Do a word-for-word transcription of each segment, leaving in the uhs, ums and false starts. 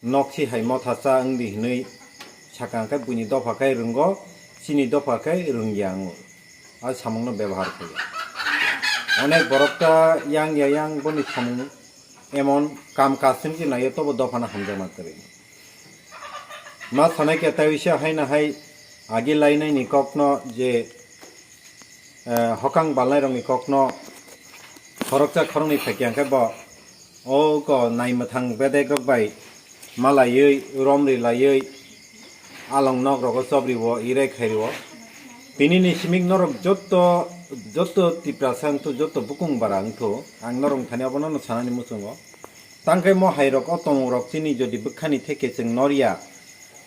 Noksi hai motha cha wngdi hinwi sakha hwnkhe buini dopha khe rwngo, chini dopha khe rwngya wngo. A samungno bebohar khaio. Onek borok ta yang ya yang boni samung emon kam kasim se naiyo tobo dophano hamjakma kwrwi. Ma sanai khe tei wisa haino hai agi lainaini kokno je, eh, hokang balnairokni kokno khoroksa khoroknwi phaikha hwnkhe bo o ko nai mwthang bedek rok bai malaiwi romri laiwi along nok rogo chobri o irai khairi o. Tini ni simik norok jotto, jotto Tiprasa wngthu, jotto bukung bara wngthu, ang norok thani abono no sanani muchungo. Tangkhe mo hai rok o tomung rok chini jodi bwkhani theke chwng norya,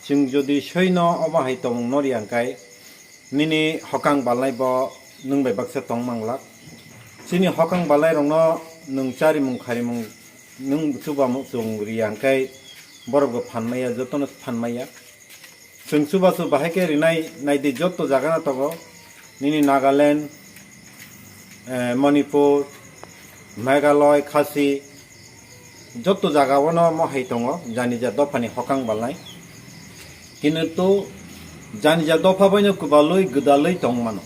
chwng jodi soino omo hai tomung norya hwnkhe nini hokang balnai bo nwng bai baksa tong manglak. Chini hokang balnai rokno nwng charimung kharimung nwng chuba muchung riya hwnkhe borok bo phan maya, jotono phan maya. Chwng chubachu bahai khe rinai naidi jotto jaga no tongo, nini Nagaland, eh, Manipur, Meghalaya, Khasi, jotto jaga o no mo hai tongo, janija dophani hokang balnai. Kintu janija dopha bai no kwbalwi gwdalwi tong mano.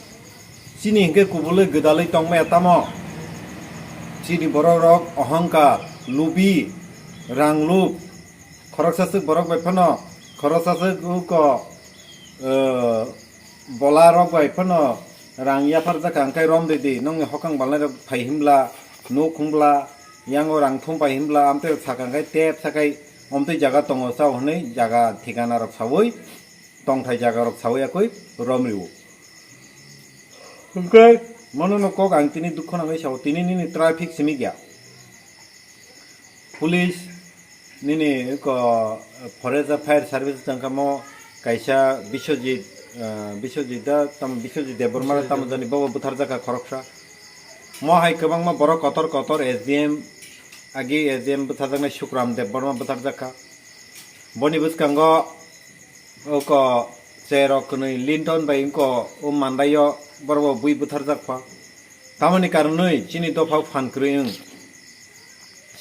Chini hinkhe kubulwi gwdalwi tong maya tamo? Chini borok rok ohongkar, lubi, rang lub, khoroksa swk borok bai phano, khoroksa swk uko, eh, bola rok bai phano rang yapharjak kha, hwnkhe rom ridi, nongni hokang balnai rok phai himbla, nuk himbla, yango rang thum phai himbla, amtwi rok sakha hwnkhe tep sakai omtwi jaga tongo chao hwnwi jaga thikana rok saui, tongthai jaga rok saui yakui rom rio. Hwnkhe mono no kok ang tini dukho nangwi sao, tini nini traffic simi ya. Police nini ko forest a fire service tangkha mo kaisa Biswajit, eh, Biswajit da tam Biswajit Debbarma da tamo jani bobo butharjak kha khoroksa. Mo hai kwbangma borok kotor kotor S D M agi S D M butharjaknai Sukram Debbarma butharjak kha. Boni bwskango oko cherok kwnwi Linton bai wngko o mandaio borok bo bui butharjak kha. Tamoni karonwi chini dophao phan kwrwi wng.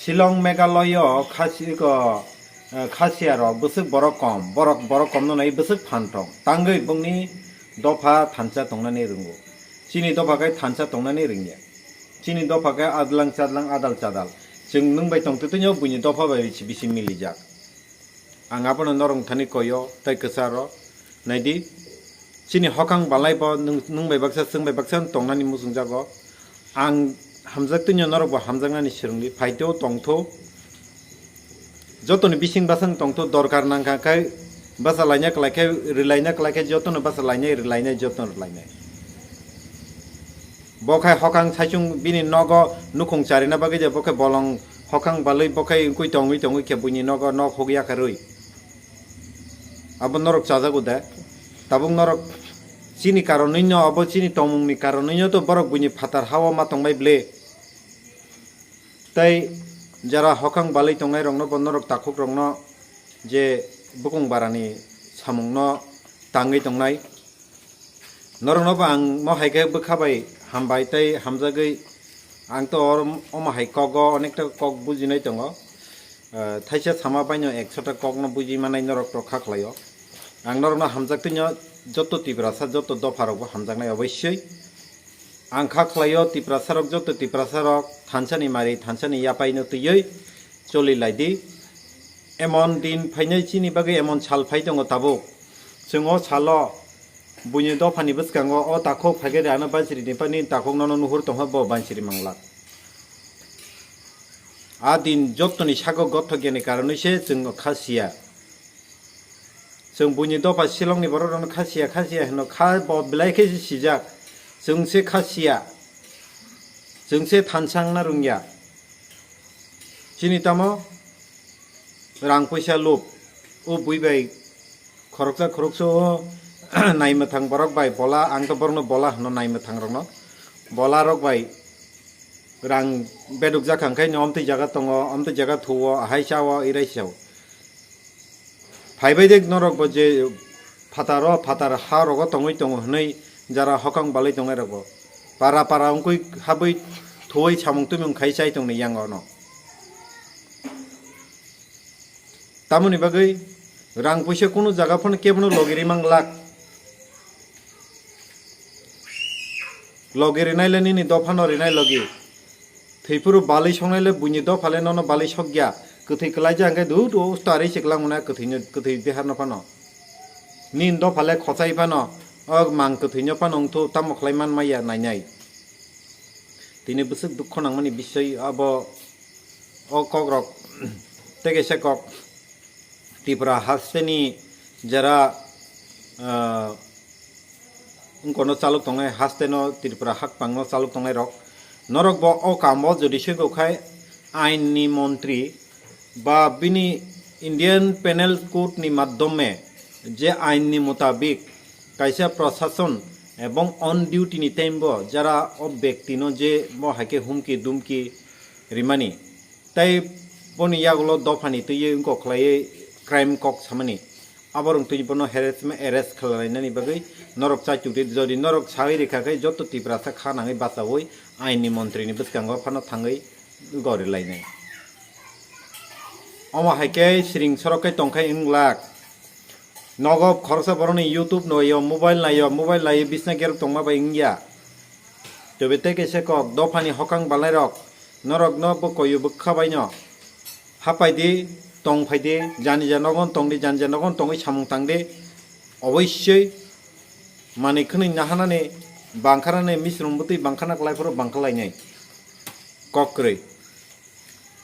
Shillong Meghalaya o khasi ko, eh, khasiya rok bwswk borok kom, borok, borok kom no nai bwswk phan tong. Tangwi bongni dopha thansa tongnani rwngo. Chini dopha khe thansa tongnani rwngya. Chini dopha khe adlang chadlang adal chadal. Chwng nwng bai tongtwtwino buini dopha bai bisi, bisi milijak. Ang abono norok thani koyo tei kwcharo. Naidi, chini hokang balai bo nwng, nwng bai baksa, chwng bai baksa tongnani muchungjago. Ang hamjak twino norok bo hamjaknani swrwngdi, phaitw tongtw. Jotoni bising bwsang tongtw, dorkar nangkha khe bwsa laina kwlai khe, rwlaina kwlai khe jotono bwsa lainai, rwlainai, jotono rwlainai. Bo khai hokang saichung bini nogo nukhung charina bagwi je bo khe bolong hokang balwi bo khai wngwi tongwi tongwi khe buini nogo nok hukya khe rwi. Abo norok chajago de. Tabuk norok chini karonwino, abo chini tongmungni karonwino to borok buini phatar hao ma tongbai ble. Tei jara hokang balwi tongnai rokno bo norok takhuk rokno je bukung barani samungno tangwi tongnai. Norokno bo ang mo hai khe bwkha bai hambai tei hamjagwi ang to or-, omo hai kogo onekta kok bujinai tongo. Eh, thaisa sama baino ekshota kokno buji manai norok rok kha khlaio. Ang norokno hamjak twino joto Tiprasa, joto dopha rokbo hamjaknai obossoi. Ang kha khlaio Tiprasa rok, joto Tiprasa rok thansani mari, thansani yapaino twiwi choli laidi. Emon din phainai chini bagwi emon sal phai tongo tabuk. Chwng o salo buini dophani bwskango o takhuk phaikhe de ano bansiri ni pani takhuk nono nuhur tongkha bo bansiri manglak. A din jottoni sago gothok yani karonwi se chwng kha siya. Chwng buini dopha Shillongni borok rokno kha siya, kha siya hino kha bo belai khe se sijak. Chwng se kha siya. Chwng se thansang na rwngya. Chini tamo rang puisa lup. O bui bai khoroksa khoroksa o nai mwthang borok bai bola, ang to borokno bola hino nai mwthang rokno. Bola rok bai rang beduk jak kha, hwnkhe no omtwi jaga tongo, omtwi jaga thuo, ahai chao, irai chao. Phaibai de norok bo je phataro, phatar ha rogo tongwi tongo hwnwi jara hokang balwi tongnai rok bo. Para para wngkui habwi thuoi samung tumung khai chai tongni yango no. Tamoni bagwi rang puisa kunu jaga phano kebono logi rimang lak. Logi rinai le nini dophano rinai logi. Thwiphuru balwi songnai le buini dopha le nono balwi sokya. Kwthwi kwlaijak hwnkhe dut o usta rwi se kwlangmano kwthwino, kwthwi deharno phano. Nini dopha le khochai phano, o mang kwthwino phano wngthu tamo khlai man maya nainai. Tini bwswk dukho nangmani bisoi abo o kokrok tei kaisa kok. Tripura hasteni jera, ah, wngkono chalok tongnai, hasteno Tripura hakpangno chalok tongnairok, norok bo o kambo jodi soigo khai ainni montri ba bini Indian Penal Code ni maddome je ainni mutabik kaisa prosason ebong on duty ni time bo jara o bektino je bo haikhe humki dumki rimani, tei boni yagulo dophani twiwi wngkok khlaiwi crime kok samani. Aborok twi bono harassment, arrest khlainani bagwi norok chaichukdi, jodi norok sawi rikha khe joto Tiprasa kha nangwi bachaui ainni montri ni bwskango phano thangwi gori lainai. Omo hai khe siring sorok khe tongkhai wnglak. Nogo khoroksa borokni YouTube naio, mobile naio, mobile naio bisna gerok tongma bai wngya. Tebe tei kaisa kok dophani hokang balnairok norokno bo koyo bwkha baino hapai di, tong phai di, jani ja nogon tong di, jani ja nogon tongwi samung tang di. Oboisoi manwi khwnwi nahanani bangkharani misrung bwtwi bangkharna kwlai phuru bangkha lainai. Kok kwrwi.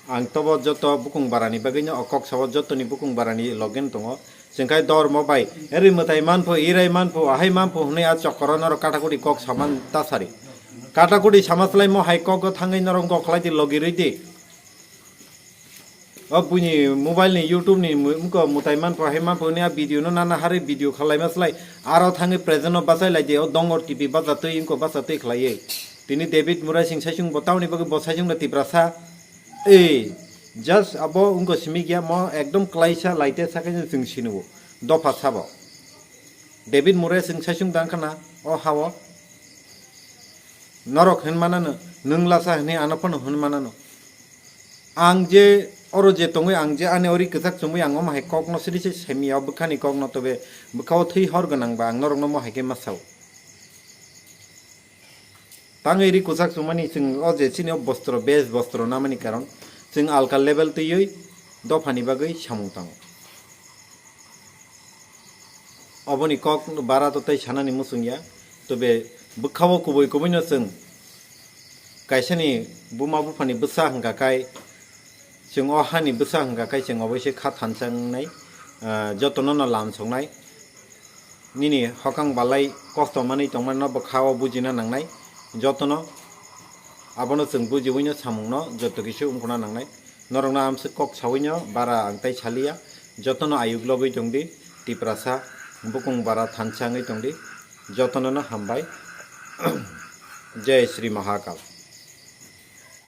Ang tobo joto bukung barani bagwino o kok sao, jotoni bukung barani logen tongo. Chwngkhai dormo bai eri mwtai manphu, irai manphu, ahai manphu hwnwi a chokoro norok katakuri kok saman ta sari. Katakuri sama slai mo hai kok o thangwi norok kok khlai di, logi rwi di. O buini mobile ni, YouTube ni mu-, wngkha mwtai manphu, hai manphu hwnwi a video no nana harwi video khlai ma slai aro thangwi present no bachai lai di, o dongor T V bacha twi wngkha bacha twi khlaiwi. Tini David Murai sing saichung bo tamoni bagwi bo saichung no Tiprasa. Ei, just abo wngkha simi gya mo ekdom klaisa laite sakhe chwng sini o dopha sabo. David Murai sing saichung dang khana o hao. Norok hin manano, nwng lasa hwnwi ano phano hin manano. Ang je oro je tongwi ang je ani ori kwchak chumui ang omo hai kokno siri se semi o bwkhani kokno tobe bwkha o thwi hor gwnang ba ang norokno mo hai khe ma sao. Tangwi ri kwchak chumani chwng o je chini o bostro, base bostro namani karon chwng alka level twiwi dophani bagwi samung tango. Oboni kok bara to tei sanani muchung ya, tobe bwkha o kubui kubui no chwng kaisani buma buphani bwsa hwnkha kai, chwng o hani bwsa hwnkha kai chwng oboise kha thansa wngnai, ah, jotono no lam soknai. Nini hokang balai kosto manwi tongmani no bwkha o bujina nangnai, jotono abono chwng bujiwi no samung no joto kisa wngkhuna nangnai. Norokno amswk kok sawi no bara ang tai saliya, jotono ayuk logwi tongdi, Tiprasa bukung bara thansa wngwi tongdi, jotono no hambai. Jai Shri Mahakal.